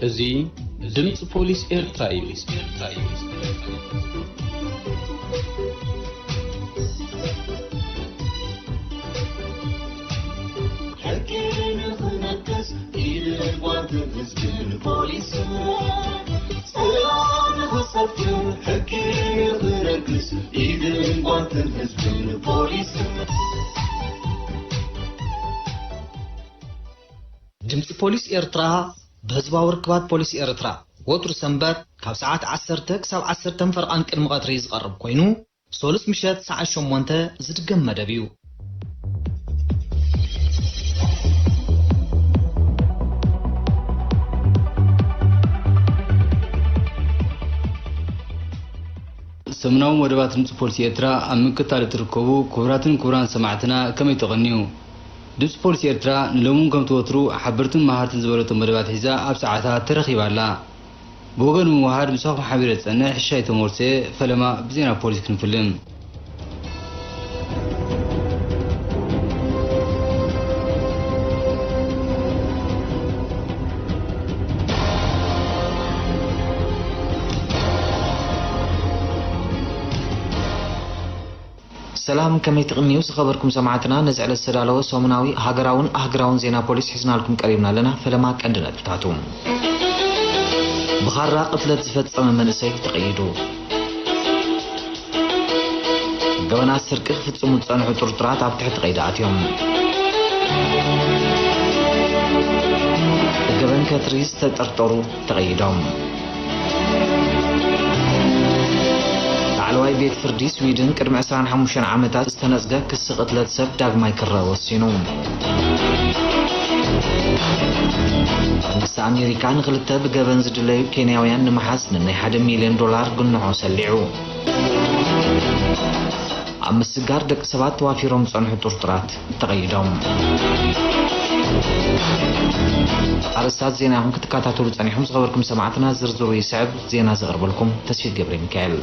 እዚ ድምፂ ፖሊስ ኤርትራ እዩ። ሕጊ ንኽነግስ ኢድን ጓንትን ህዝብን ፖሊስን፣ ሰላም ንኽሰፍን ሕጊ ንኽነግስ ኢድን ጓንትን ህዝብን ፖሊስን። ድምፂ ፖሊስ ኤርትራ ብህዝባዊ ርክባት ፖሊስ ኤርትራ ወትሩ ሰንበት ካብ ሰዓት ዓሰርተ ክሳብ ዓሰርተ ፈርቓን ቅድሚ ቀትሪ ዝቐርብ ኮይኑ፣ ሶሉስ ምሸት ሰዓት ሸሞንተ ዝድገም መደብ እዩ። ሰሙናዊ መደባት ድምፂ ፖሊስ ኤርትራ ኣብ ምክትታል እትርከቡ ክቡራትን ክቡራን ሰማዕትና ከመይ ተቐንዩ? ድምፂ ፖሊስ ኤርትራ ንሎምን ከምቲ ወትሩ ሓበርትን መሃርትን ዝበለቶ መደባት ሒዛ ኣብ ሰዓታ ተረኺባ ኣላ። ብወገን ምውሃድ ምሳኹም ሓቢረ ዝጸንሕ ሽሻይ ተመርሶ እየ። ፈለማ ብዜና ፖሊስ ክንፍልን። ሰላም፣ ከመይ ትቕንዩ ዝኸበርኩም ሰማዕትና? ነዚ ዕለት ዝተዳለወ ሰሙናዊ ሃገራውን ኣህግራውን ዜና ፖሊስ ሒዝናልኩም ቀሪብና ኣለና። ፈለማ ቀንዲ ነጥብታቱ። ብኻራ ቅትለት ዝፈጸመ መንእሰይ ተቐይዱ። ገበናት ስርቂ ክፍጽሙ ዝጸንሑ ጥርጡራት ኣብ ትሕቲ ቀይዲ ኣትዮም። ገበን ከትሪ ዝተጠርጠሩ ተቐይዶም። ላዕለዋይ ቤት ፍርዲ ስዊድን ቅድሚ ዕስራን ሓሙሽተን ዓመታት ዝተነጽገ ክሲ ቅትለት ሰብ ዳግማይ ክረአ ወሲኑ። መንግስቲ ኣሜሪካ ንኽልተ ብገበን ዝድለዩ ኬንያውያን ንምሓዝ ንናይ ሓደ ሚልዮን ዶላር ግንሖ ሰሊዑ። ኣብ ምስጋር ደቂ ሰባት ተዋፊሮም ዝጸንሑ ጥርጡራት ተቐይዶም። ኣርእስታት ዜና ኢኹም ክትከታተሉ ጸኒሕኩም ዝኸበርኩም ሰማዕትና፣ ዝርዝሩ ይስዕብ። ዜና ዘቕርበልኩም ተስፊት ገብረ ሚካኤል።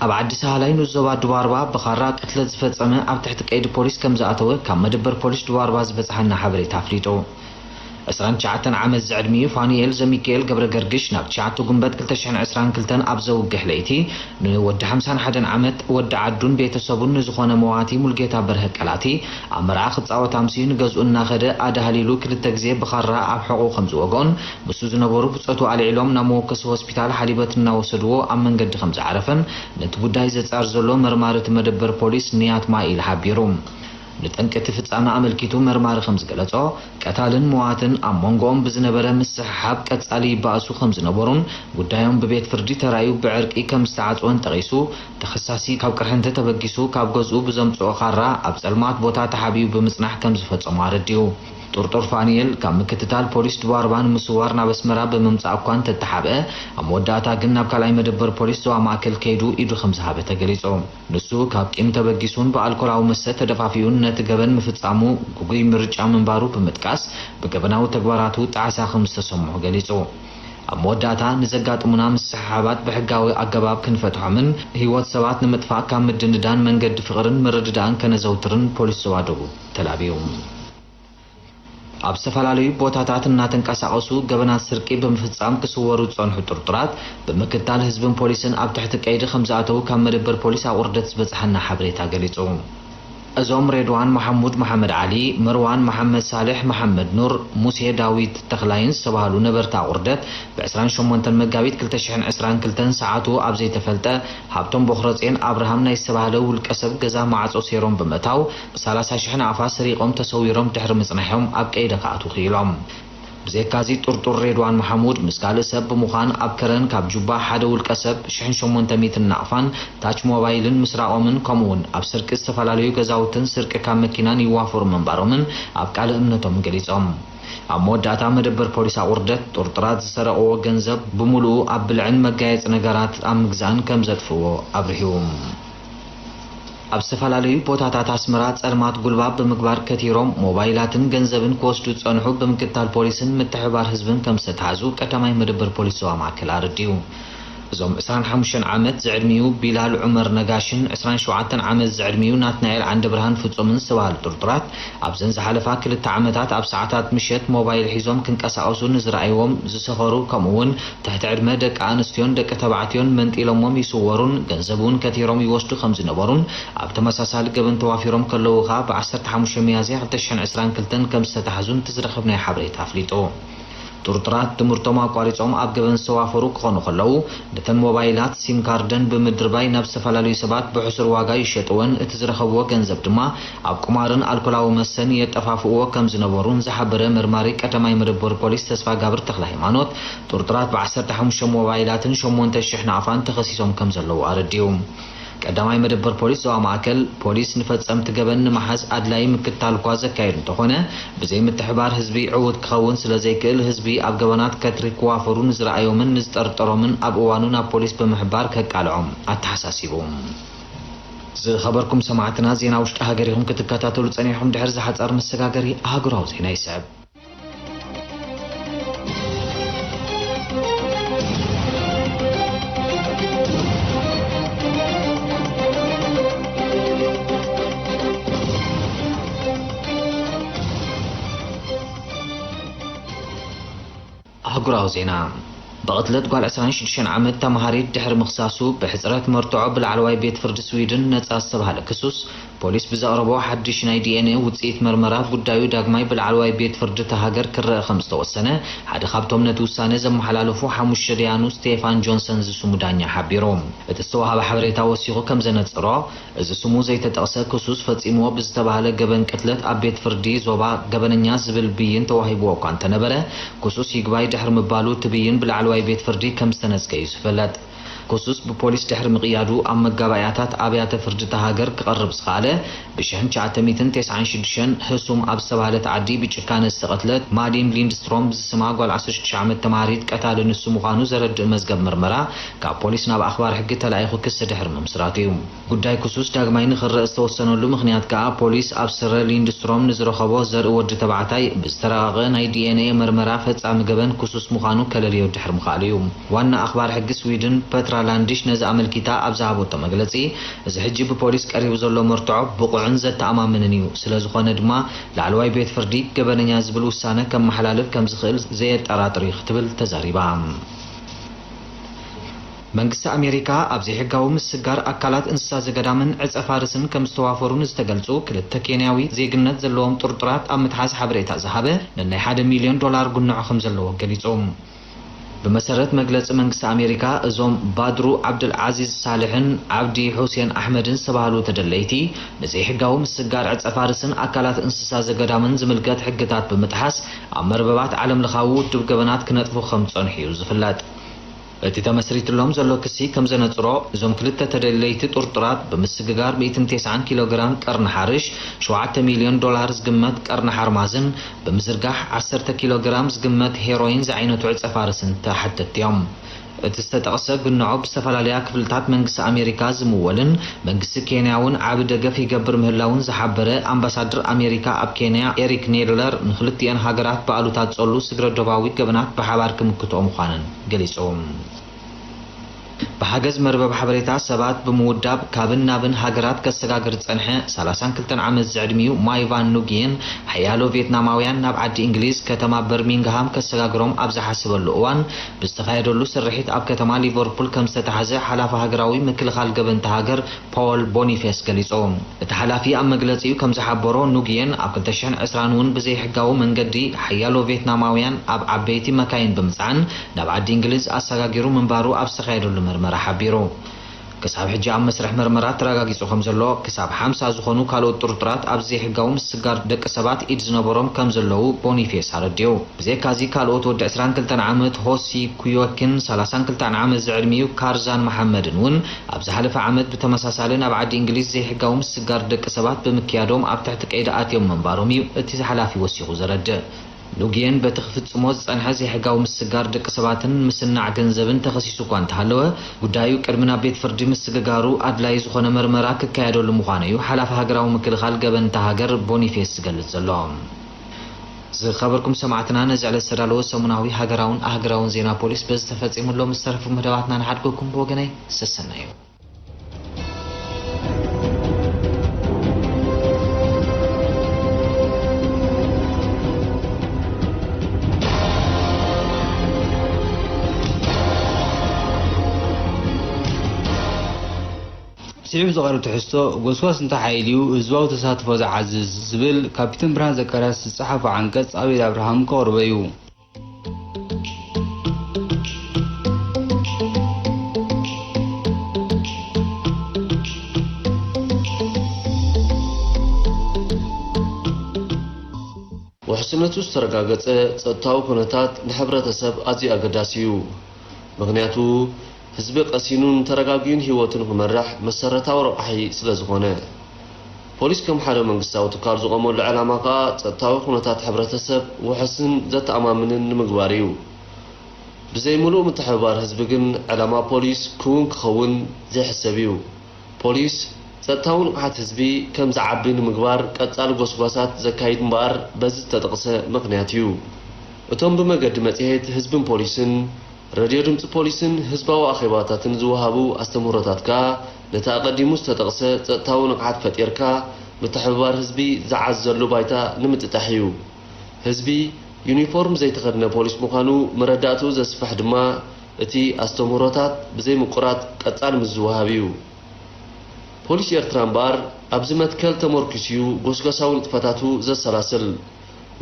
ኣብ ዓዲ ሳህላይ ንዞባ ድባርባ ብኻራ ቅትለት ዝፈጸመ ኣብ ትሕቲ ቀይዲ ፖሊስ ከም ዝኣተወ ካብ መደበር ፖሊስ ድባርባ ዝበጽሓና ሓበሬታ ኣፍሊጡ። ዕስራን ትሽዓተን ዓመት ዝዕድሚኡ ፋኑኤል ዘሚካኤል ገብረ ገርግሽ ናብ ትሽዓተ ጉንበት ክልተ ሽሕን ዕስራን ክልተን ኣብ ዘውግሕ ለይቲ ንወዲ ሓምሳን ሓደን ዓመት ወዲ ዓዱን ቤተሰቡን ንዝኾነ መዋቲ ሙልጌታ በርሀ ቀላቲ ኣብ መርዓ ክጻወት ኣምስዩ ንገዝኡ እናኸደ ኣዳህሊሉ ክልተ ግዜ ብኻራ ኣብ ሕቑኡ ከም ዝወግኦን ምስ ዝነበሩ ብጾቱ ኣልዒሎም ናብ መወከሲ ሆስፒታል ሓሊበት እናወሰድዎ ኣብ መንገዲ ከም ዝዓረፈን ነቲ ጉዳይ ዘጻር ዘሎ መርማሪ እቲ መደበር ፖሊስ ንያት ማኢል ሓቢሩ። ንጠንቂ እቲ ፍጻመ ኣመልኪቱ መርማሪ ከም ዝገለጾ፣ ቀታልን መዋትን ኣብ መንጎኦም ብዝነበረ ምስሕሓብ ቀጻሊ ይባእሱ ከም ዝነበሩን ጉዳዮም ብቤት ፍርዲ ተራእዩ ብዕርቂ ከም ዝተዓጽወን ጠቒሱ፣ ተኸሳሲ ካብ ቅርሕንቲ ተበጊሱ ካብ ገዝኡ ብዘምጽኦ ኻራ ኣብ ጸልማት ቦታ ተሓቢኡ ብምጽናሕ ከም ዝፈጸሞ ኣረዲኡ። ጥርጡር ፋኒኤል ካብ ምክትታል ፖሊስ ድባርባ ንምስዋር ናብ ኣስመራ ብምምጻእ እኳ እንተተሓብአ፣ ኣብ መወዳእታ ግን ናብ ካልኣይ መደበር ፖሊስ ዞባ ማእከል ከይዱ ኢዱ ከም ዝሃበ ተገሊጹ። ንሱ ካብ ቂም ተበጊሱን ብኣልኮላዊ መስተ ተደፋፊኡን ነቲ ገበን ምፍጻሙ ግጉይ ምርጫ ምንባሩ ብምጥቃስ፣ ብገበናዊ ተግባራቱ ጣዕሳ ከም ዝተሰምዖ ገሊጹ። ኣብ መወዳእታ፣ ንዘጋጥሙና ምስሕሓባት ብሕጋዊ ኣገባብ ክንፈትሖምን ህይወት ሰባት ንምጥፋእ ካብ ምድንዳን መንገዲ ፍቕርን ምርድዳእን ከነዘውትርን ፖሊስ ዞባ ደቡብ ተላብዩ። ኣብ ዝተፈላለዩ ቦታታት እናተንቀሳቐሱ ገበናት ስርቂ ብምፍጻም ክስወሩ ዝጸንሑ ጥርጡራት ብምክትታል ህዝብን ፖሊስን ኣብ ትሕቲ ቀይዲ ከም ዝኣተዉ ካብ መደበር ፖሊስ ኣቑርደት ዝበጽሓና ሓበሬታ ገሊጹ። እዞም ሬድዋን መሓሙድ መሓመድ ዓሊ፣ መርዋን መሓመድ ሳልሕ፣ መሓመድ ኑር፣ ሙሴ ዳዊት ተኽላይን ዝተባህሉ ነበርቲ ኣቑርደት ብ ዕስራን ሸሞንተን መጋቢት ክልተ ሽሕን ዕስራን ክልተን ሰዓቱ ኣብ ዘይተፈልጠ ሃብቶም ቦኽረጼን ኣብርሃም ናይ ዝተባህለ ውልቀ ሰብ ገዛ ማዕጾ ሴሮም ብምእታው፣ ሰላሳ ሽሕ ናቕፋ ሰሪቖም ተሰዊሮም ድሕሪ ምጽናሖም ኣብ ቀይዲ ክኣትዉ ክኢሎም። ብዘይካዚ ጥርጡር ሬድዋን መሓሙድ ምስ ካልእ ሰብ ብምዃን ኣብ ከረን ካብ ጁባ ሓደ ውልቀ ሰብ ሽሕን ሸሞንተ ሚእትን ናቕፋን ታች ሞባይልን ምስራቖምን ከምኡ'ውን ኣብ ስርቂ ዝተፈላለዩ ገዛውትን ስርቂ ካብ መኪናን ይዋፈሩ ምንባሮምን ኣብ ቃለ እምነቶም ገሊጾም። ኣብ መወዳእታ መደበር ፖሊስ ኣቑርደት ጥርጡራት ዝሰረቕዎ ገንዘብ ብምሉኡ ኣብ ብልዕን መጋየጺ ነገራት ኣብ ምግዛእን ከም ዘጥፍእዎ ኣብሪሁ። ኣብ ዝተፈላለዩ ቦታታት ኣስመራ ጸልማት ጉልባብ ብምግባር ከቲሮም ሞባይላትን ገንዘብን ክወስዱ ዝጸንሑ ብምክትታል ፖሊስን ምትሕብባር ህዝብን ከም ዝተታሕዙ ቀዳማይ መደበር ፖሊስ ዞባ ማእከል ኣረዲኡ። እዞም ዕስራን ሓሙሽተን ዓመት ዝዕድሚኡ ቢላል ዑመር ነጋሽን ዕስራን ሸውዓተን ዓመት ዝዕድሚኡ ናትናኤል ዓንደብርሃን ፍጹምን ዝተባህሉ ጥርጡራት፣ ኣብዘን ዝሓለፋ ክልተ ዓመታት ኣብ ሰዓታት ምሸት ሞባይል ሒዞም ክንቀሳቐሱ ንዝረኣይዎም ዝሰኸሩ፣ ከምኡ'ውን ትሕቲ ዕድመ ደቂ ኣንስትዮን ደቂ ተባዕትዮን መንጢሎሞም ይስወሩን ገንዘብ እውን ከቲሮም ይወስዱ ከም ዝነበሩን፣ ኣብ ተመሳሳሊ ገበን ተዋፊሮም ከለዉ ከኣ ብ ዓሰርተ ሓሙሽተ ሚያዝያ ክልተ ሽሕን ዕስራን ክልተን ከም ዝተታሕዙን እቲ ዝረኸብናዮ ሓበሬታ ኣፍሊጡ። ጥርጡራት ትምህርቶም ኣቋሪጾም ኣብ ገበን ዝተዋፈሩ ክኾኑ ከለዉ፣ ነተን ሞባይላት ሲም ካርደን ብምድርባይ ናብ ዝተፈላለዩ ሰባት ብሕሱር ዋጋ ይሸጥወን፣ እቲ ዝረኸብዎ ገንዘብ ድማ ኣብ ቁማርን ኣልኮላዊ መስተን የጠፋፍእዎ ከም ዝነበሩን ዝሓበረ መርማሪ ቀዳማይ መደበር ፖሊስ ተስፋጋብር ተኽለሃይማኖት፣ ጥርጡራት ብ ዓሰርተ ሓሙሽተ ሞባይላትን ሸሞንተ ሽሕ ናቕፋን ተኸሲሶም ከም ዘለዉ ኣረዲኡ። ቀዳማይ መደበር ፖሊስ ዞባ ማእከል፣ ፖሊስ ንፈጸምቲ ገበን ንምሓዝ ኣድላዪ ምክትታል እኳ ዘካየዱ እንተኾነ፣ ብዘይ ምትሕባር ህዝቢ ዕዉት ክኸውን ስለ ዘይክእል፣ ህዝቢ ኣብ ገበናት ከትሪ ክዋፈሩ ንዝረኣዮምን ንዝጠርጠሮምን ኣብ እዋኑ ናብ ፖሊስ ብምሕባር ከቃልዖም ኣተሓሳሲቡ። ዝኸበርኩም ሰማዕትና፣ ዜና ውሽጢ ሃገር ኢኹም ክትከታተሉ ጸኒሕኩም። ድሕሪ ዝሓጸር መሰጋገሪ ኣህጉራዊ ዜና ይስዕብ። ኣህጉራዊ ዜና። ብቕትለት ጓል ዕስራን ሽዱሽተን ዓመት ተመሃሪት ድሕሪ ምኽሳሱ፣ ብሕጽረት መርትዖ ብላዕለዋይ ቤት ፍርዲ ስዊድን ነጻ ዝተባህለ ክሱስ፣ ፖሊስ ብዘቕረቦ ሓድሽ ናይ ዲ ኤን ኤ ውጽኢት መርመራ፣ ጉዳዩ ዳግማይ ብላዕለዋይ ቤት ፍርዲ እታ ሃገር ክረአ ከም ዝተወሰነ፣ ሓደ ካብቶም ነቲ ውሳነ ዘመሓላለፉ ሓሙሽተ ደያኑ ስቴፋን ጆንሰን ዝስሙ ዳኛ ሓቢሩ። እቲ ዝተዋህበ ሓበሬታ ወሲኹ ከም ዘነጽሮ፣ እዚ ስሙ ዘይተጠቕሰ ክሱስ ፈጺምዎ ብዝተባህለ ገበን ቅትለት ኣብ ቤት ፍርዲ ዞባ ገበነኛ ዝብል ብይን ተዋሂብዎ እኳ እንተነበረ፣ ክሱስ ይግባይ ድሕሪ ምባሉ እቲ ብይን ብላዕለዋይ ቤት ፍርዲ ከም ዝተነጽገ እዩ ዝፍለጥ። ክሱስ ብፖሊስ ድሕሪ ምቕያዱ፣ ኣብ መጋባእያታት ኣብያተ ፍርዲ እታ ሃገር ክቐርብ ዝኸኣለ፣ ብሽሕን ትሽዓተ ሚእትን ተስዓን ሽዱሽተን ህሱም ኣብ ዝተባህለት ዓዲ ብጭካነ ዝተቐትለት ማሊን ሊንድስትሮም ዝስማ ጓል ዓሰርተ ሽዱሽተ ዓመት ተማሃሪት ቀታሊ ንሱ ምዃኑ ዘረድእ መዝገብ መርመራ፣ ካብ ፖሊስ ናብ ኣኽባር ሕጊ ተላኢኹ ክሲ ድሕሪ ምምስራቱ እዩ። ጉዳይ ክሱስ ዳግማይ ንኽረአ ዝተወሰነሉ ምኽንያት ከኣ፣ ፖሊስ ኣብ ስረ ሊንድስትሮም ንዝረኸቦ ዘርኢ ወዲ ተባዕታይ ብዝተረቓቐ ናይ ዲ ኤን ኤ መርመራ፣ ፈጻሚ ገበን ክሱስ ምዃኑ ከለልዮ ድሕሪ ምኽኣሉ እዩ። ዋና ኣኽባር ሕጊ ስዊድን ፐትራ ላንዲሽ ነዚ ኣመልኪታ ኣብ ዝሃበቶ መግለጺ፣ እዚ ሕጂ ብፖሊስ ቀሪቡ ዘሎ መርትዖ ብቑዕን ዘተኣማምንን እዩ። ስለ ዝኾነ ድማ፣ ላዕለዋይ ቤት ፍርዲ ገበነኛ ዝብል ውሳነ ከመሓላልፍ ከም ዝኽእል ዘየጠራጥር እዩ ክትብል ተዛሪባ። መንግስቲ ኣሜሪካ፣ ኣብ ዘይሕጋዊ ምስጋር ኣካላት እንስሳ ዘገዳምን ዕጸ ፋርስን ከም ዝተዋፈሩ ንዝተገልጹ ክልተ ኬንያዊ ዜግነት ዘለዎም ጥርጡራት ኣብ ምትሓዝ ሓበሬታ ዝሃበ፣ ነናይ ሓደ ሚልዮን ዶላር ጉንዖ ከም ዘለዎ ገሊጹ። ብመሰረት መግለጺ መንግስቲ ኣሜሪካ፣ እዞም ባድሩ ዓብድልዓዚዝ ሳልሕን ዓብዲ ሑሴን ኣሕመድን ዝተባህሉ ተደለይቲ፣ ንዘይሕጋዊ ምስጋር ዕጸ ፋርስን ኣካላት እንስሳ ዘገዳምን ዝምልከት ሕግታት ብምጥሓስ፣ ኣብ መርበባት ዓለምለኻዊ ውድብ ገበናት ክነጥፉ ከም ዝጸንሑ እዩ ዝፍለጥ። እቲ ተመስሪትሎም ዘሎ ክሲ ከም ዘነጽሮ፣ እዞም ክልተ ተደለይቲ ጥርጡራት፣ ብምስግጋር ሚእትን ተስዓን ኪሎ ግራም ቀርኒ ሓርሽ፣ ሸውዓተ ሚልዮን ዶላር ዝግመት ቀርኒ ሓርማዝን፣ ብምዝርጋሕ ዓሰርተ ኪሎ ግራም ዝግመት ሄሮይን ዝዓይነቱ ዕጸ ፋርስን ተሓተትቲ እዮም። እቲ ዝተጠቕሰ ግንዖ ብዝተፈላለያ ክፍልታት መንግስቲ ኣሜሪካ ዝምወልን መንግስቲ ኬንያ እውን ዓቢ ደገፍ ይገብር ምህላውን ዝሓበረ ኣምባሳደር ኣሜሪካ ኣብ ኬንያ ኤሪክ ኔድለር፣ ንክልቲኤን ሃገራት ብኣሉታ ዝጸሉ ስግረ ዶባዊ ገበናት ብሓባር ክምክትኦ ምዃነን ገሊጹ። ብሓገዝ መርበብ ሓበሬታ ሰባት ብምውዳብ ካብን ናብን ሃገራት ከሰጋግር ዝጸንሐ ሰላሳን ክልተን ዓመት ዝዕድሚኡ ማይቫን ኑጊየን፣ ሓያሎ ቪየትናማውያን ናብ ዓዲ እንግሊዝ ከተማ በርሚንግሃም ከሰጋግሮም ኣብ ዝሓሰበሉ እዋን፣ ብዝተኻየደሉ ስርሒት ኣብ ከተማ ሊቨርፑል ከም ዝተታሕዘ ሓላፊ ሃገራዊ ምክልኻል ገበንቲ ሃገር ፖል ቦኒፌስ ገሊጹ። እቲ ሓላፊ ኣብ መግለጺኡ ከም ዝሓበሮ፣ ኑግየን ኣብ ክልተ ሽሕን ዕስራን እውን ብዘይሕጋዊ መንገዲ ሓያሎ ቬትናማውያን ኣብ ዓበይቲ መካይን ብምጽዓን ናብ ዓዲ እንግሊዝ ኣሰጋጊሩ ምንባሩ ኣብ ዝተኻየደሉ መርመራ ሓቢሩ። ክሳብ ሕጂ ኣብ መስርሕ መርመራ ተረጋጊጹ ከም ዘሎ፣ ክሳብ ሓምሳ ዝኾኑ ካልኦት ጥርጡራት ኣብ ዘይሕጋዊ ምስጋር ደቂ ሰባት ኢድ ዝነበሮም ከም ዘለዉ ቦኒፌስ ኣረዲኡ። ብዘይካዚ፣ ካልኦት ወዲ ዕስራን ክልተን ዓመት ሆሲ ኩዮኪን ሰላሳን ክልተን ዓመት ዝዕድሚኡ ካርዛን መሓመድን እውን ኣብ ዝሓለፈ ዓመት ብተመሳሳሊ ናብ ዓዲ እንግሊዝ ዘይሕጋዊ ምስጋር ደቂ ሰባት ብምክያዶም ኣብ ትሕቲ ቀይዲ ኣትዮም ምንባሮም እዩ እቲ ሓላፊ ወሲኹ ዘረድእ። ኑግየን በቲ ክፍጽሞ ዝጸንሐ ዘይሕጋዊ ምስጋር ደቂ ሰባትን ምስናዕ ገንዘብን ተኸሲሱ እኳ እንተሃለወ፣ ጉዳዩ ቅድሚ ናብ ቤት ፍርዲ ምስግጋሩ ኣድላዪ ዝኾነ መርመራ ክካየደሉ ምዃኑ እዩ ሓላፊ ሃገራዊ ምክልኻል ገበን እታ ሃገር ቦኒፌስ ዝገልጽ ዘሎ። ዝኸበርኩም ሰማዕትና፣ ነዚ ዕለት ዝተዳለወ ሰሙናዊ ሃገራውን ኣህጉራውን ዜና ፖሊስ በዚ ተፈጺሙ ኣሎ። ምስ ተረፉ መደባትና ንሓድገኩም። ብወገነይ ሰሰናዩ። ስዒቡ ዝቐርብ ትሕዝቶ፣ ጎስጓስ እንታይ ሓይሊ እዩ ህዝባዊ ተሳትፎ ዝዓዝዝ? ዝብል ካፒተን ብርሃን ዘካርያስ ዝጸሓፎ ዓንቀጽ ኣቤል ኣብርሃም ከቕርቦ እዩ። ውሕስነቱ ዝተረጋገጸ ጸጥታዊ ኩነታት ንሕብረተሰብ ኣዝዩ ኣገዳሲ እዩ። ምኽንያቱ፣ ህዝቢ ቀሲኑን ተረጋጊኡን ህይወቱን ክመርሕ መሰረታዊ ረቋሒ ስለ ዝኾነ። ፖሊስ ከም ሓደ መንግስታዊ ትካል ዝቖመሉ ዕላማ ከኣ ጸጥታዊ ኩነታት ሕብረተሰብ ውሑስን ዘተኣማምንን ንምግባር እዩ። ብዘይ ምሉእ ምትሕብባር ህዝቢ ግን ዕላማ ፖሊስ ክውን ክኸውን ዘይሕሰብ እዩ። ፖሊስ ጸጥታዊ ንቕሓት ህዝቢ ከም ዝዓቢ ንምግባር ቀጻሊ ጎስጓሳት ዘካይድ እምበኣር በዚ ዝተጠቕሰ ምኽንያት እዩ። እቶም ብመገዲ መጽሔት ህዝብን ፖሊስን፣ ረድዮ ድምጺ ፖሊስን ህዝባዊ ኣኼባታትን ዝወሃቡ ኣስተምህሮታት ከኣ ነቲ ኣቐዲሙ ዝተጠቕሰ ጸጥታዊ ንቕሓት ፈጢርካ ምትሕብባር ህዝቢ ዝዓዝዘሉ ባይታ ንምጥጣሕ እዩ። ህዝቢ ዩኒፎርም ዘይተኸድነ ፖሊስ ምዃኑ መረዳእትኡ ዘስፍሕ ድማ እቲ ኣስተምህሮታት ብዘይ ምቁራጽ ቀጻሊ ምስ ዝወሃብ እዩ። ፖሊስ ኤርትራ እምበኣር ኣብዚ መትከል ተመርኲሱ እዩ ጎስጓሳዊ ንጥፈታቱ ዘሰላስል።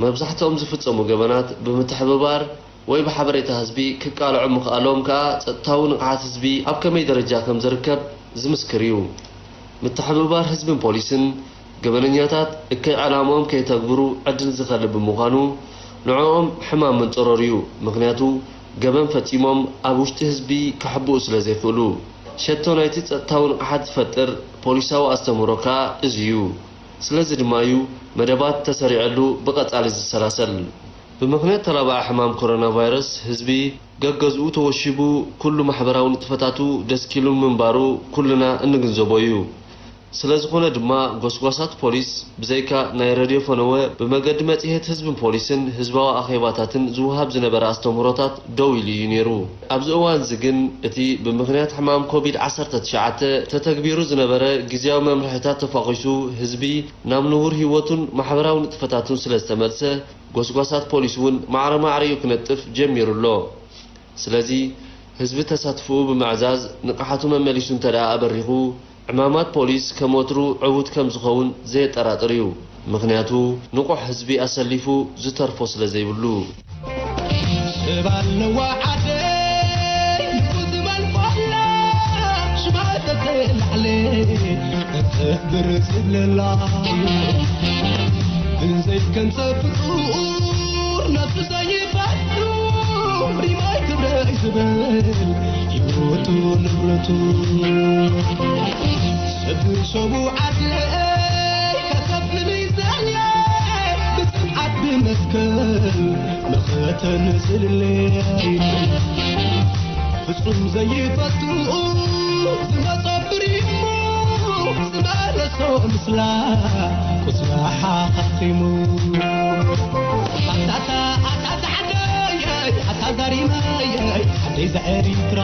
መብዛሕትኦም ዝፍጸሙ ገበናት ብምትሕብባር ወይ ብሓበሬታ ህዝቢ ክቃልዑ ምኽኣሎም ከኣ ጸጥታዊ ንቕሓት ህዝቢ ኣብ ከመይ ደረጃ ከም ዝርከብ ዝምስክር እዩ። ምትሕብባር ህዝብን ፖሊስን ገበነኛታት እከይ ዕላምኦም ከየተግብሩ ዕድል ዝኸልእ ብምዃኑ ንዕኦም ሕማም መንጸሮር እዩ። ምኽንያቱ ገበን ፈጺሞም ኣብ ውሽጢ ህዝቢ ክሕብኡ ስለ ዘይክእሉ። ሸቶ ናይቲ ጸጥታዊ ንቕሓት ዝፈጥር ፖሊሳዊ ኣስተምህሮ ከኣ እዚ እዩ። ስለዚ ድማ እዩ መደባት ተሰሪዐሉ ብቐጻሊ ዝሰላሰል። ብምኽንያት ተላባዒ ሕማም ኮሮና ቫይረስ ህዝቢ ገገዝኡ ተወሺቡ ኩሉ ማሕበራዊ ንጥፈታቱ ደስኪሉን ምንባሩ ኩልና እንግንዘቦ እዩ። ስለ ዝኾነ ድማ ጎስጓሳት ፖሊስ ብዘይካ ናይ ረድዮ ፈነወ ብመገዲ መጽሔት ህዝብን ፖሊስን ህዝባዊ ኣኼባታትን ዝወሃብ ዝነበረ ኣስተምህሮታት ደው ኢሉ እዩ ነይሩ። ኣብዚ እዋን እዚ ግን እቲ ብምኽንያት ሕማም ኮቪድ ዓሰርተ ትሽዓተ ተተግቢሩ ዝነበረ ግዝያዊ መምርሒታት ተፋቒሱ ህዝቢ ናብ ንቡር ህይወቱን ማሕበራዊ ንጥፈታቱን ስለ ዝተመልሰ፣ ጎስጓሳት ፖሊስ እውን ማዕረ ማዕሪኡ ክነጥፍ ጀሚሩ ኣሎ። ስለዚ፣ ህዝቢ ተሳትፎኡ ብምዕዛዝ፣ ንቕሓቱ መመሊሱ እንተ ደኣ ኣበሪኹ፣ ዕማማት ፖሊስ ከም ወትሩ ዕዉት ከም ዝኸውን ዘየጠራጥር እዩ። ምኽንያቱ፣ ንቑሕ ህዝቢ ኣሰሊፉ ዝተርፎ ስለ ዘይብሉ። ሰብ ኣለዋ ዓደይ፣ ንጉስ መልኮላ፣ ሽማ ተተላዕለ፣ እኽብር ዝብለላ። ብዘይከንሰብ ፍጡር ነብሱ ዘይፈቱ፣ ሪማይ ክብረይ ዝብል፣ ህይወቱ ንብረቱ። ሰብ ሰቡ ዓደይ፣ ከከፍል ይዘልየ፣ ብጽንዓት ብመስቀል መኸተ ንዝልለ። ፍጹም ዘይፈቱ ዝመጾ ብሪሙ፣ ዝመለሶ ምስላ ቁስላ ሓኺሙ። ኣታታ ኣታ ዛዕደየይ፣ ኣታ ዛሪመየይ፣ ዓደይ ዘኤሪትራ።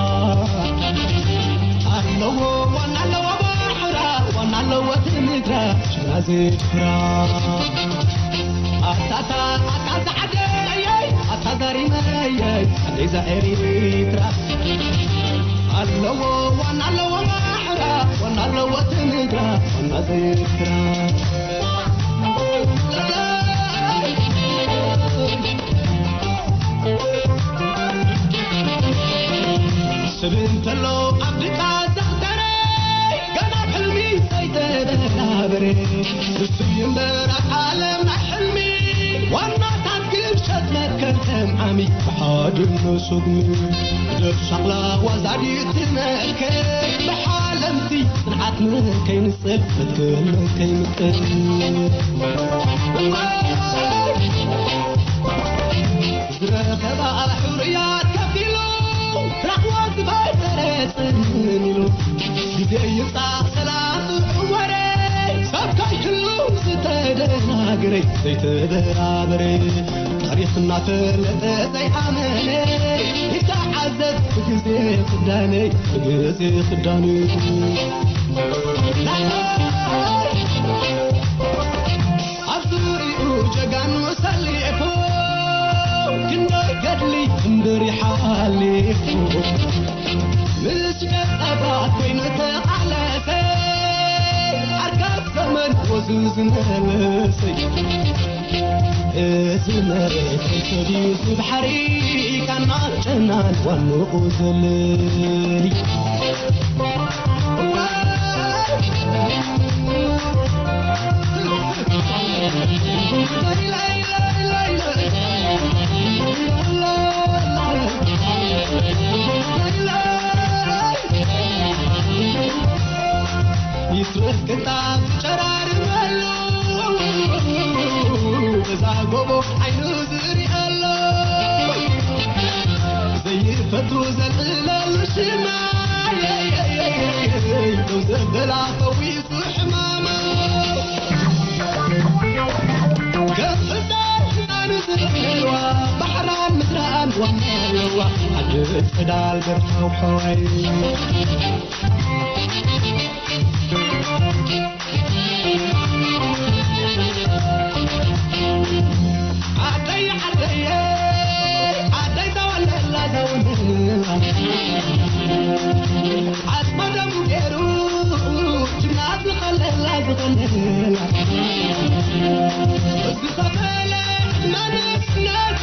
ኣለዎ ዋና ኣለዎ ባሕራ፣ ዋና ኣለዎ እቲ ምድራ፣ ሽና ዝፍራ። ኣታታ ኣታ ዛዕደየይ፣ ኣታ ዛሪመየይ፣ ዓደይ ዘኤሪትራ። ኣለዎ ዋና ኣለዎ ባሕራ፣ ዋና ኣለዎ እቲ ምድራ፣ ዋና ዝፍራ። ስብ እንተሎ ኣብ ድቃ ዘኽተረ፣ ገና ኣብ ሕልሚ ዘይተበራበረ። ንሱ እዩ እምበር ኣብ ዓለም ናይ ሕልሚ፣ ዋናታት ግብሸት መትከል ከም ዓሚ፣ ብሓድነቱ ግሚ። ደብ ሻቕላ ዋዛ ድዩ ትመክር፣ ብሓለምቲ ጽንዓት መን ከይንጽል፣ መትከል መን ከይንጽል። ዝረኸባ ሕሩያት ከፊሉ፣ ራኽዋ ዝባይ ተረጽን ኢሉ። ግዜ ይጻእ ሰላም ዝዕወረ፣ ሰብ ከይህሉ ተደናግረ ዘይተበራበረ ታሪኽና ፈለጠ ዘይኣመነ ይተዓዘብ ብግዜ ክዳነይ ብግዜ ክዳኑ ኣብ ዙሪኡ ጀጋኑ ሰሊፉ ክንደይ ገድሊ እምበር ይሓሊፉ ምስ ገጸባት ኮይኑ ተቓለሰ ኣርካብ ዘመን ወዙ ዝመለሰ እዚ መሬት ከይሰድዩ እዚ ባሕሪ ካናጨናን ዋንኡ ዘለይ ይስርሕ ቅንጣብ ትጨራርመሉ እዛ ጎቦ ዓይኑ ዝሪኣሉ ዘይፈቱ ዘልዕለሉ ሽማ ደው ዘበላ ፈዊሱ ሕማማ ከም ሕዛር ሕዛኑ ዝርእዋ ባሕራን ምድራን ዋና ኣለዋ ሓደ ጸዳል በርታው ሓዋይ ዓደይ ዓደየ ዓደይ ተወለላ ዘውንላ ዓጽማ ደሙ ገይሩ ጅግና ዝኸለላ ዝኸለላ ዝኸፈለ ዕድመ ንእስነቱ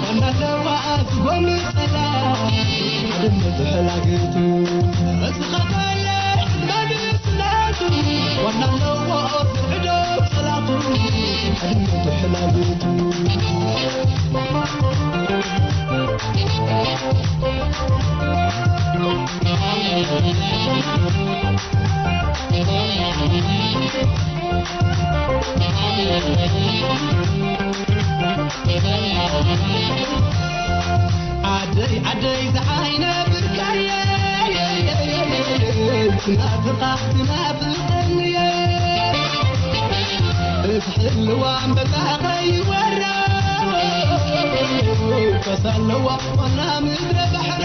ዋና ኣለዋ ዝጎምፀላ ሓድነት ሕላግቱ ዝኸፈለ ዕድመ ንእስነቱ ዋና ኣለዎ ዝዕዶ ጸላቱ ሓድነት ሕላግቱ ዓደይ ዓደይ ዝዓይነ ብርካየ ናፍቓ ትናፍቐንየ እዝሕልዋ እምበጣ ኸይወራ ፈሳለዋ ዋና ምድረ ባሕራ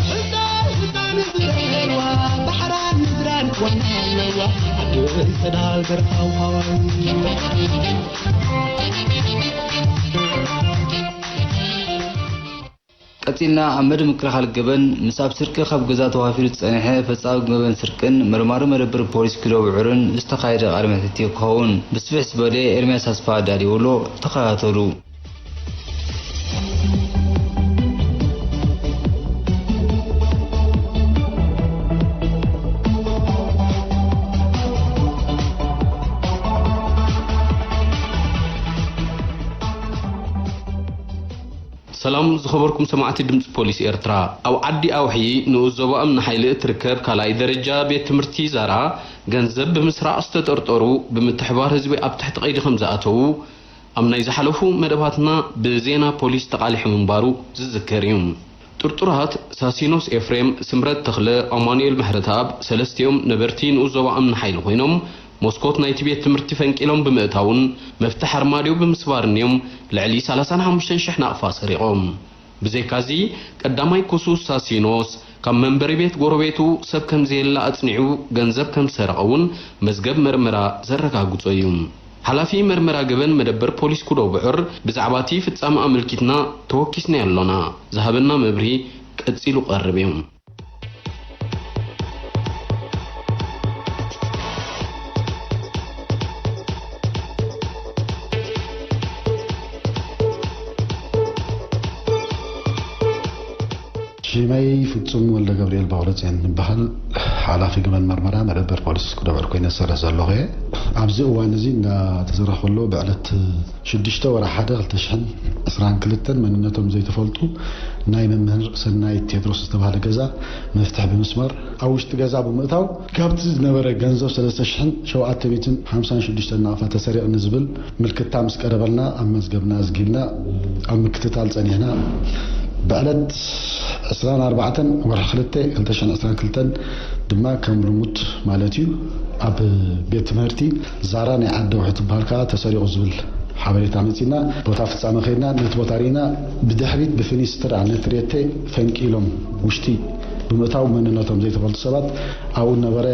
ሕፃን ሕፃን ዝረዋ ባሕራን ምድራን ዋና ኣለዋ ዓደይ ጸዳል ገርሃው ሃዋይ ቀጺልና ኣብ መደብ ምክልኻል ገበን ምስ ኣብ ስርቂ ካብ ገዛ ተዋፊሩ ዝጸንሐ ፈጻሚ ገበን ስርቅን መርማሪ መደበር ፖሊስ ኩደብዑርን ዝተኻየደ ቃለ መሕትት ክኸውን ብስፍሕ ዝበለ ኤርምያስ ኣስፍሃ ኣዳልይዎ ኣሎ። ተኸታተሉ። ሰላም ዝኸበርኩም ሰማዕቲ ድምፂ ፖሊስ ኤርትራ። ኣብ ዓዲ ኣውሒ ንኡስ ዞባ እምኒ ሓይሊ እትርከብ ካልኣይ ደረጃ ቤት ትምህርቲ ዛራ ገንዘብ ብምስራቕ ዝተጠርጠሩ ብምትሕባር ህዝቢ ኣብ ትሕቲ ቀይዲ ከም ዝኣተዉ ኣብ ናይ ዝሓለፉ መደባትና ብዜና ፖሊስ ተቓሊሑ ምንባሩ ዝዝከር እዩ። ጥርጡራት ሳሲኖስ ኤፍሬም፣ ስምረት ተኽለ፣ ኣማኑኤል ምሕረተኣብ፣ ሰለስቲኦም ነበርቲ ንኡስ ዞባ እምኒ ሓይሊ ኮይኖም፣ መስኮት ናይቲ ቤት ትምህርቲ ፈንቂሎም ብምእታውን መፍትሕ ኣርማድዮ ብምስባርን እዮም ልዕሊ ሰላሳን ሓሙሽተን ሽሕ ናቕፋ ሰሪቖም። ብዘይካዚ፣ ቀዳማይ ክሱስ ሳሲኖስ፣ ካብ መንበሪ ቤት ጎረቤቱ ሰብ ከም ዘየለ ኣጽኒዑ ገንዘብ ከም ዝሰረቐ እውን መዝገብ መርመራ ዘረጋግጾ እዩ። ሓላፊ መርመራ ገበን መደበር ፖሊስ ኩዶ ብዑር፣ ብዛዕባ እቲ ፍጻመ ኣመልኪትና ተወኪስና ኣሎና። ዝሃበና መብርሂ ቀጺሉ ቀርብ እዩ። ሽመይ ፍጹም ወልደ ገብርኤል ባውረጽዮን እበሃል። ሓላፊ ገበን መርመራ መደበር ፖሊስ ኩደብዕር ኮይነ ዝሰርሕ ዘለኹ እየ። ኣብዚ እዋን እዚ እንዳተዘራኸበ ዘሎ ብዕለት ሽዱሽተ ወርሒ ሓደ ክልተ ሽሕን ዕስራን ክልተን መንነቶም ዘይተፈልጡ ናይ መምህር ሰናይት ቴድሮስ ዝተባህለ ገዛ መፍትሕ ብምስባር ኣብ ውሽጢ ገዛ ብምእታው ካብቲ ዝነበረ ገንዘብ ሰለስተ ሽሕን ሸውዓተ ሚእትን ሓምሳን ሽዱሽተን ናቕፋ ተሰሪቑ ንዝብል ምልክታ ምስ ቀረበልና ኣብ መዝገብና ኣዝጊብና ኣብ ምክትታል ጸኒሕና። ብዕለት ዕስራን ኣርባዕተን ወርሒ ክልተ ክልተ ሽሕን ዕስራን ክልተን ድማ ከም ልሙድ ማለት እዩ። ኣብ ቤት ትምህርቲ ዛራ ናይ ዓዲ ውሒ ትበሃል ከዓ ተሰሪቑ ዝብል ሓበሬታ መፂና፣ ቦታ ፍፃመ ከይድና፣ ነቲ ቦታ ርኢና፣ ብድሕሪት ብፊኒስትራ ነቲ ሬቴ ፈንቂሎም ውሽጢ ብምእታው መንነቶም ዘይተፈልጡ ሰባት ኣብኡ ነበረ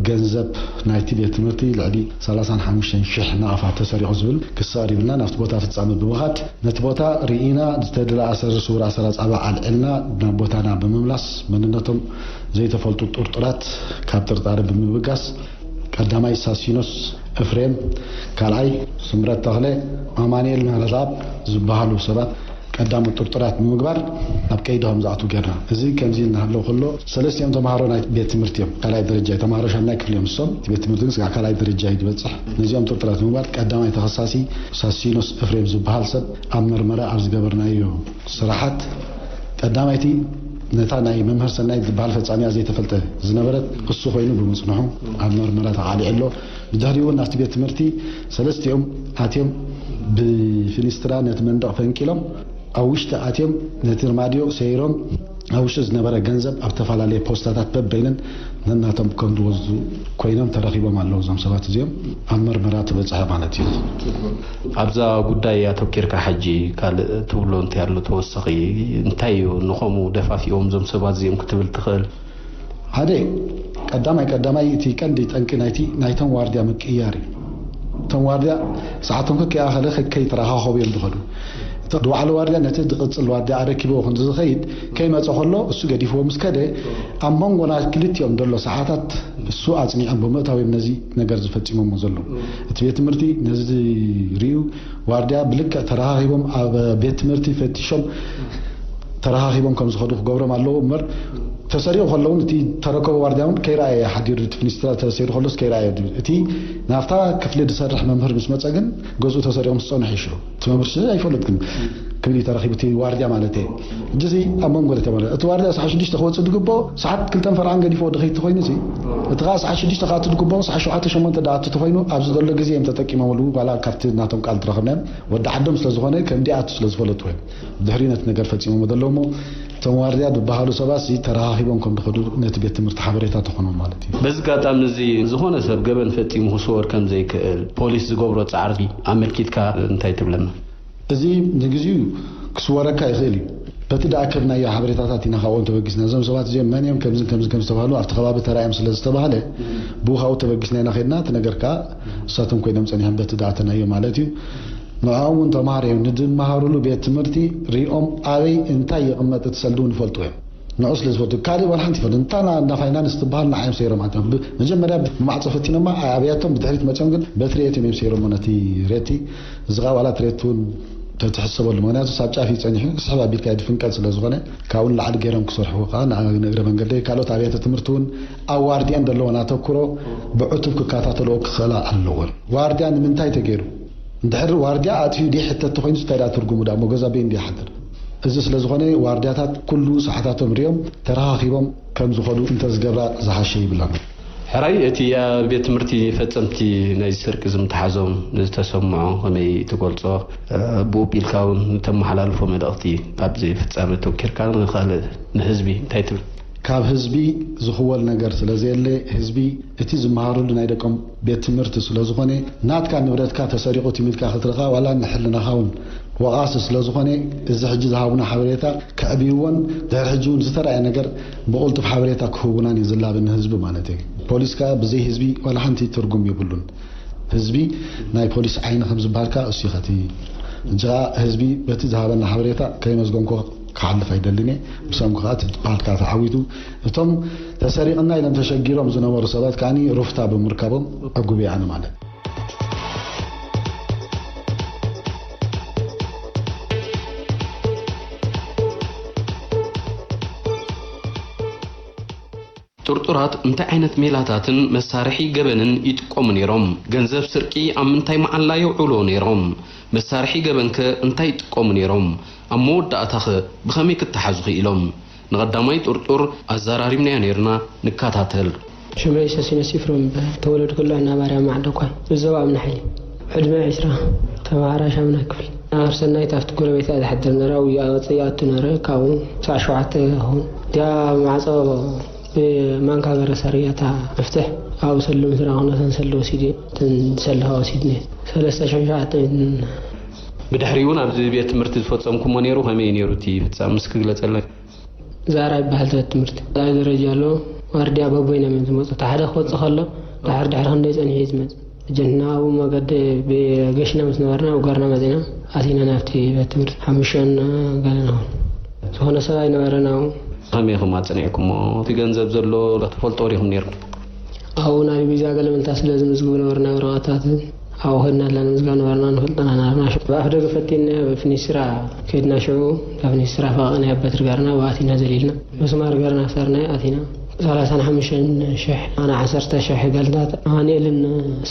ገንዘብ ናይቲ ቤት ትምህርቲ ልዕሊ ሰላሳን ሓሙሽተን ሽሕ ናቕፋ ተሰሪቑ ዝብል ክሲ ቀሪብልና፣ ናብቲ ቦታ ፍፃመ ብምኻድ ነቲ ቦታ ርኢና፣ ዝተደላ ኣሰር ስውር ኣሰር ኣፃብዕ ኣልዒልና ናብ ቦታና ብምምላስ መንነቶም ዘይተፈልጡ ጥርጡራት ካብ ጥርጣረ ብምብጋስ ቀዳማይ ሳሲኖስ እፍሬም፣ ካልኣይ ስምረት ተኽለ፣ ኣማኑኤል ምህረተኣብ ዝበሃሉ ሰባት ቀዳሞት ጥርጡራት ብምግባር ኣብ ቀይዲ ከም ዝኣትዉ ጌርና። እዚ ከምዚ እናሃለዉ ከሎ ሰለስቲኦም ተምሃሮ ናይ ቤት ትምህርቲ እዮም። ካልኣይ ደረጃ ተምሃሮ ሻምናይ ክፍሊ እዮም ንሶም። እቲ ቤት ትምህርቲ ግን ስጋዕ ካልኣይ ደረጃ እዩ ዝበፅሕ። ነዚኦም ጥርጡራት ብምግባር ቀዳማይ ተኸሳሲ ሳሲኖስ እፍሬም ዝበሃል ሰብ ኣብ መርመራ ኣብ ዝገበርናዮ ስራሓት ቀዳማይቲ ነታ ናይ መምህር ሰናይት ዝበሃል ፈጻሚኣ ዘይተፈልጠ ዝነበረት እሱ ኮይኑ ብምጽንሑ ኣብ መርመራ ተቓሊዑ ኣሎ። ብድሕሪኡ እውን ናብቲ ቤት ትምህርቲ ሰለስቲኦም ኣትዮም ብፊኒስትራ ነቲ መንደቕ ፈንቂሎም ኣብ ውሽጢ ኣትዮም ነቲ ርማድዮ ሰይሮም ኣብ ውሽጢ ዝነበረ ገንዘብ ኣብ ዝተፈላለየ ፖስታታት በበይነን ነናቶም ከም ዝወስዱ ኮይኖም ተረኺቦም ኣለዉ። እዞም ሰባት እዚኦም ኣብ መርመራ ተበጽሐ ማለት እዩ። ኣብዛ ጉዳይ ኣተኪርካ ሕጂ ካልእ ትብሎ እንታይ ኣሎ ተወሳኺ? እንታይ እዩ ንኸምኡ ደፋፊኦም እዞም ሰባት እዚኦም ክትብል ትኽእል? ሓደ ቀዳማይ ቀዳማይ እቲ ቀንዲ ጠንቂ ናይቲ ናይቶም ዋርድያ ምቅያር እዩ። እቶም ዋርድያ ሰዓቶም ከከይኣኸለ ከከይተረኻኸቡ እዮም ዝኸዱ። እቲ ዝወዓለ ዋርድያ ነቲ ዝቕጽል ዋርድያ ኣረኪብዎ ክንዲ ዝኸይድ ከይመጸ ከሎ እሱ ገዲፍዎ ምስ ከደ ኣብ መንጎ ናይ ክልቲኦም ዘሎ ሰዓታት እሱ ኣጽኒዖም ብምእታው እዮም ነዚ ነገር ዝፈጺሞሞ ዘለዉ። እቲ ቤት ትምህርቲ ነዚ ሪኡ ዋርድያ ብልክዕ ተረኻኺቦም ኣብ ቤት ትምህርቲ ፈቲሾም ተረኻኺቦም ከም ዝኸዱ ክገብሮም ኣለዎ እምበር ተሰሪቑ ከለውን እቲ ተረከቡ ዋርድያ እውን ከይረኣየ ሓዲሩ እቲ ሚኒስትራ ተሰይሩ ከሎስ ከይረኣየ ድብል እቲ ናብታ ክፍሊ ዝሰርሕ መምህር ምስ መፀ ግን ገዝኡ ተሰሪቑ ምስ ፀንሑ ይሽዑ እቲ መምህር ሽዑ ኣይፈልጥ ግን ክብል እዩ ተረኺቡ እቲ ዋርድያ ማለት እየ። ሕጂ እዚ ኣብ መንጎ ተመረ እቲ ዋርድያ ሰዓት ሽዱሽተ ክወፅእ ዝግብኦ ሰዓት ክልተን ፈርዓን ገዲፍዎ ድኸይድ ተኾይኑ እዚ እቲ ከዓ ሰዓት ሽዱሽተ ክኣቱ ዝግብኦ ሰዓት ሸውዓተ ሸሞንተ ደኣ ኣቱ ተኾይኑ ኣብዚ ዘሎ ግዜ እዮም ተጠቂሞምሉ ዋላ ካብቲ ናቶም ቃል ዝረኸብናዮም ወዲ ዓዶም ስለ ዝኾነ ከም ዲኣቱ ስለ ዝፈለጡ እዮም። ድሕሪ ነቲ ነገር ፈጺሞም ዘለዉ እሞ እቶም ዋርድያ ዝበሃሉ ሰባት እዚ ተረኻኺቦም ከም ዝኸዱ ነቲ ቤት ትምህርቲ ሓበሬታ ተኾኖም ማለት እዩ። በዚ ኣጋጣሚ እዚ ዝኾነ ሰብ ገበን ፈጺሙ ክስወር ከም ዘይክእል ፖሊስ ዝገብሮ ጻዕሪ ኣመልኪትካ እንታይ ትብለና? እዚ ንግዚኡ ክስወረካ ይኽእል እዩ። በቲ ደኣከብናዮ ሓበሬታታት ኢና ካብኦም ተበጊስና። እዞም ሰባት እዚኦም መን እዮም ከምዝን ከምዝን ከም ዝተባህሉ ኣብቲ ከባቢ ተራእዮም ስለ ዝተባህለ ብኡ ካብኡ ተበጊስና ኢና ከድና እቲ ነገር ከዓ እሳቶም ኮይኖም ጸኒሖም በቲ ደኣተናዮ ማለት እዩ። ንዕኦም እውን ተምሃሮ እዮም። ንዝመሃሩሉ ቤት ትምህርቲ ሪኦም ኣበይ እንታይ ይቕመጥ እቲ ሰልዲ እውን ይፈልጡ እዮም። ንዑ ስለ ዝፈልጡ ካልእ ዋላ ሓንቲ ይፈልጡ። እንታ ና- እንዳ ፋይናንስ ትበሃል ንዓዮም ሰይሮም ኣትዮም። ብ- መጀመርያ ብማዕጾ ፈቲኖማ ኣብያቶም ብድሕሪት መፅኦም ግን በቲ ሬት እዮም ሰይሮሞ ነቲ ሬቲ። እዚ ቃ ዋላ እቲ ሬት እውን ተትሕሰበሉ ምክንያቱ ሳብ ጫፍ እዩ ፀኒሑ ስሕብ ኣቢልካ ድፍንቀል ስለ ዝኾነ ካብኡ ንላዕሊ ገይሮም ክሰርሑ ከዓ ንእግረ መንገደይ ካልኦት ኣብያተ ትምህርቲ እውን ኣብ ዋርድያን ዘለወን ኣተኩሮ ብዕቱብ ክከታተልዎ ክኽእላ ኣለዎን። ዋርድያ ንምንታይ ተገይሩ? እንድሕር ዋርድያ ኣጥፊኡ ድዩ ሕተት ተኾይኑ እንታይ ደኣ ትርጉሙ ደኣ እሞ ገዛ በይን ድዩ ሓድር? እዚ ስለ ዝኾነ ዋርድያታት ኩሉ ሰዓታቶም ሪኦም ተረኻኺቦም ከም ዝኸዱ እንተዝገብራ ዝሓሸ ይብላና። ሕራይ እቲ ኣብ ቤት ትምህርቲ ፈጸምቲ ናይዚ ስርቂ እዚ ምትሓዞም ዝተሰምዖ ከመይ ትገልጾ? ብኡ ኣቢልካ እውን እተመሓላልፎ መልእኽቲ ኣብዚ ፍጻመ ተወኪርካ ንኻልእ ንህዝቢ እንታይ ትብል? ካብ ህዝቢ ዝኽወል ነገር ስለ ዘየለ ህዝቢ እቲ ዝመሃረሉ ናይ ደቆም ቤት ትምህርቲ ስለ ዝኾነ ናትካ ንብረትካ ተሰሪቑ ትም ኢልካ ክትርኻ ዋላ ንሕልናኻ እውን ወቓሲ ስለ ዝኾነ እዚ ሕጂ ዝሃቡና ሓበሬታ ከዕብይዎን ድሕሪ ሕጂ እውን ዝተረኣየ ነገር ብቕልጡፍ ሓበሬታ ክህቡናን እዩ ዝላበ ንህዝቢ ማለት እዩ። ፖሊስ ከኣ ብዘይ ህዝቢ ዋላ ሓንቲ ትርጉም የብሉን። ህዝቢ ናይ ፖሊስ ዓይኒ ከም ዝበሃል ከኣ እሱ እዩ። ከቲ ሕጂ ከኣ ህዝቢ በቲ ዝሃበና ሓበሬታ ከይመስገንኩ ክሓልፍ ኣይደልን እየ። ብሰንኩ ከኣ እቲ በዓልካ ተዓዊቱ እቶም ተሰሪቕና ኢሎም ተሸጊሮም ዝነበሩ ሰባት ከኣ ሩፍታ ብምርካቦም ዕጉብ እየ ኣነ ማለት። ጥርጡራት እንታይ ዓይነት ሜላታትን መሳርሒ ገበንን ይጥቀሙ ነይሮም? ገንዘብ ስርቂ ኣብ ምንታይ መዓላ የውዕልዎ ነይሮም? መሳርሒ ገበንከ እንታይ ይጥቀሙ ነይሮም? ኣብ መወዳእታኸ ብኸመይ ክተሓዙ ክኢሎም? ንቐዳማይ ጥርጡር ኣዘራሪብናዮ ነይርና፣ ንከታተል። ሽመይ ሰሲነስ ኢፍረም ይበሃል። ተወለድኩላ እንዳ ማርያም ማዕዶኳ፣ ብዞባ እምኒ ሓይሊ። ዕድመ ዕስራ። ተምሃራይ ሻምናይ ክፍሊ። መምህር ሰናይት ኣብቲ ጎረቤታ እያ ትሓድር ነይራ፣ ኣብኡ ይወፅእ ይኣቱ ነይረ። ካብኡ ክሳዕ ሸውዓተ ክኸውን እቲኣ ማዕፆ ብማንካ ገረ ሰርየታ መፍትሕ ኣብኡ ሰሉ ምስ ረኣኹ ነተን ሰሉ ወሲድ እየ። እተን ሰልኻ ወሲድኒ ሰለስተ ሽሕን ሸውዓተ ሚእትን። ብድሕሪኡ እውን ኣብዚ ቤት ትምህርቲ ዝፈጸምኩሞ ነይሩ። ከመይ ነይሩ እቲ ፍጻም? እስኪ ግለጸልና። ዛራ ይበሃል ቤት ትምህርቲ ላዕለዋይ ደረጃ ኣሎ። ዋርድያ በቦይኖም እዮም ዝመፁ። እቲ ሓደ ክወፅእ ከሎ ድሓር ድሕሪ ክንደይ ፀኒሑ እዩ ዝመፅእ። እጀንትና ኣብኡ መገዲ ብገሽና ምስ ነበርና ብጓርና መፂና ኣቲና ናብቲ ቤት ትምህርቲ ሓሙሽተን ገለ ንኸውን። ዝኾነ ሰብ ኣይነበረን ኣብኡ። ከመይ ኢኹም ኣጽኒዕኩሞ? እቲ ገንዘብ ዘሎ ትፈልጦ ዲኹም ነይርኩም? ኣብኡ ናይ ቪዛ ገለመንታ ስለ ዝምዝግቡ ነበርና ወረቐታት ኣብኡ ከድና ላ ንምዝጋብ ነበርና ንፈልጠና ናርና። ብኣፍ ደገ ፈቲና ብፍኒስትራ ከድና ሽዑ ካብ ፍኒስትራ ፈቐቕና በትሪ ገርና ብኣቲና ዘሊልና ምስማር ገርና ኣሰርና ኣቲና ሰላሳን ሓሙሽተን ሽሕ ኣነ ዓሰርተ ሽሕ ገልታት ኣማኑኤልን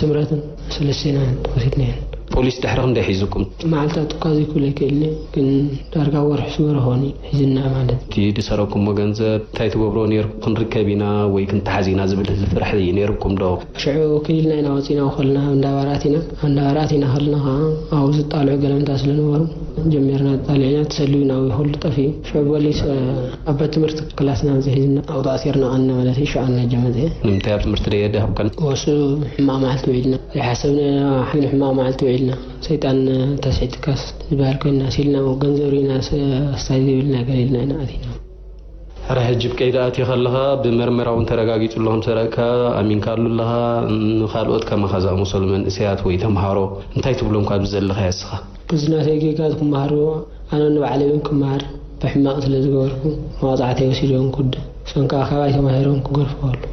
ስምረትን ሰለስቲና ወሲድና እየን። ፖሊስ ድሕሪ ክንደይ ሒዙኩም? መዓልታት እኳ ዘይክብሎ ይክእልኒ ግን ዳርጋ ወርሒ ስበረ ኾኒ ሒዝና ማለት። እቲ ዝሰረኩሞ ገንዘብ እንታይ ትገብሮ ነይርኩም? ክንርከብ ኢና ወይ ክንተሓዝ ኢና ዝብል ፍርሒ ነይርኩም ዶ? ሽዑ ክሊልና ኢና ወፂና ከልና እንዳባራት ኢና እንዳባራት ኢና ከልና ከዓ ኣብኡ ዝጣልዑ ገለምታ ስለነበሩ ጀሚርና ጣልዕና ተሰልዩ ናብ ኩሉ ጠፊኡ። ሽዑ ፖሊስ ኣብ ቤት ትምህርቲ ክላስና ኣብዚ ሒዝና ኣብኡ ተኣሲርና ቀንና ማለት እዩ። ሽዑ ኣነ ጀመፀ። ንምንታይ ኣብ ትምህርቲ ደየደ ሃብከን? ወሱ ሕማቕ መዓልቲ ውዒልና ዘይሓሰብና ግን ሕማቕ መዓልቲ ውዒልና። ሰይጣን ተስሒትካስ ዝበሃል ኮይና ሲልና ገንዘብ ርኢና ስታይ ዘይብልና ገለ ኢልና ኢና ኣቲና። ሕረ ሕጂ ብቀይዲ ኣትዩ ከለኻ ብመርመራ እውን ተረጋጊጹ ኣሎ ከም ሰረቅካ ኣሚንካሉ ኣለኻ። ንኻልኦት ከማኻ ዝኣመሰሉ መንእሰያት ወይ ተምሃሮ እንታይ ትብሎም ካብዚ ዘለኻዮ እስኻ? እዚ ናተይ ጌጋ ክመሃርዎ ኣነ ንባዕለይ እውን ክመሃር ብሕማቕ ስለ ዝገበርኩ መቕጻዕተይ ወሲዶም ኩደ እሶም ከዓ ካባይ ተማሂሮም ክገርፍዎ ኣለዉ።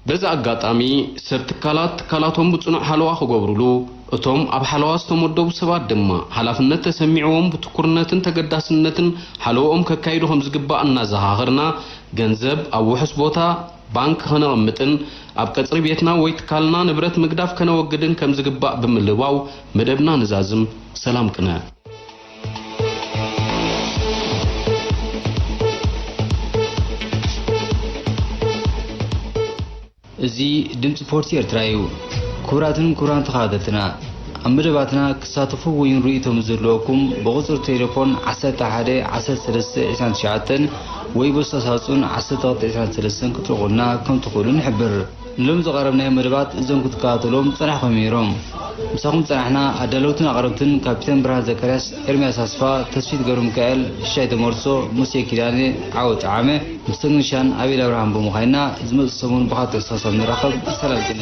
በዚ ኣጋጣሚ ሰብ ትካላት ትካላቶም ብፅኑዕ ሓለዋ ክገብሩሉ እቶም ኣብ ሓለዋ ዝተመደቡ ሰባት ድማ ሓላፍነት ተሰሚዕዎም ብትኩርነትን ተገዳስነትን ሓለወኦም ከካይዱ ከምዝግባእ እናዘኻኸርና ገንዘብ ኣብ ውሑስ ቦታ ባንክ ከነቐምጥን ኣብ ቀፅሪ ቤትና ወይ ትካልና ንብረት ምግዳፍ ከነወግድን ከምዝግባእ ብምልባው መደብና ንዛዝም። ሰላም ቅነ። እዚ ድምፂ ፖርቲ ኤርትራ እዩ። ክቡራትን ክቡራን ተኸታተልትና፣ ኣብ መደባትና ክትሳተፉ ወይ ውን ርእይቶ ምስ ዘለወኩም ብቁፅሪ ቴሌፎን ዓሰርተ ሓደ ዓሰርተ ሰለስተ ዕስራን ትሽዓተን ወይ ቦስታ ሳጹን ዓሰርተ ክልተ ዕስራን ሰለስተን ክትልእኹልና ከም ትኽእሉ ንሕብር። ንሎሚ ዘቕረብናዮም መደባት እዞም ክትከታተልዎም ዝጸናሕኩም ነይሮም። ምሳኹም ዝጸናሕና ኣዳለውትን ኣቕረብትን ካፒተን ብርሃን ዘካርያስ፣ ኤርምያስ ኣስፋ፣ ተስፊት ገብረሚካኤል፣ ሽሻይ ተመርሶ፣ ሙሴ ኪዳነ፣ ዓወት ጠዓመ፣ ምስ ተክኒሻን ኣቤል ኣብርሃም ብምዃንና ዝመጽእ ሰሙን ብኻልእ ተስፋ ሳብ ንራኸብ ሰላም ቅነ።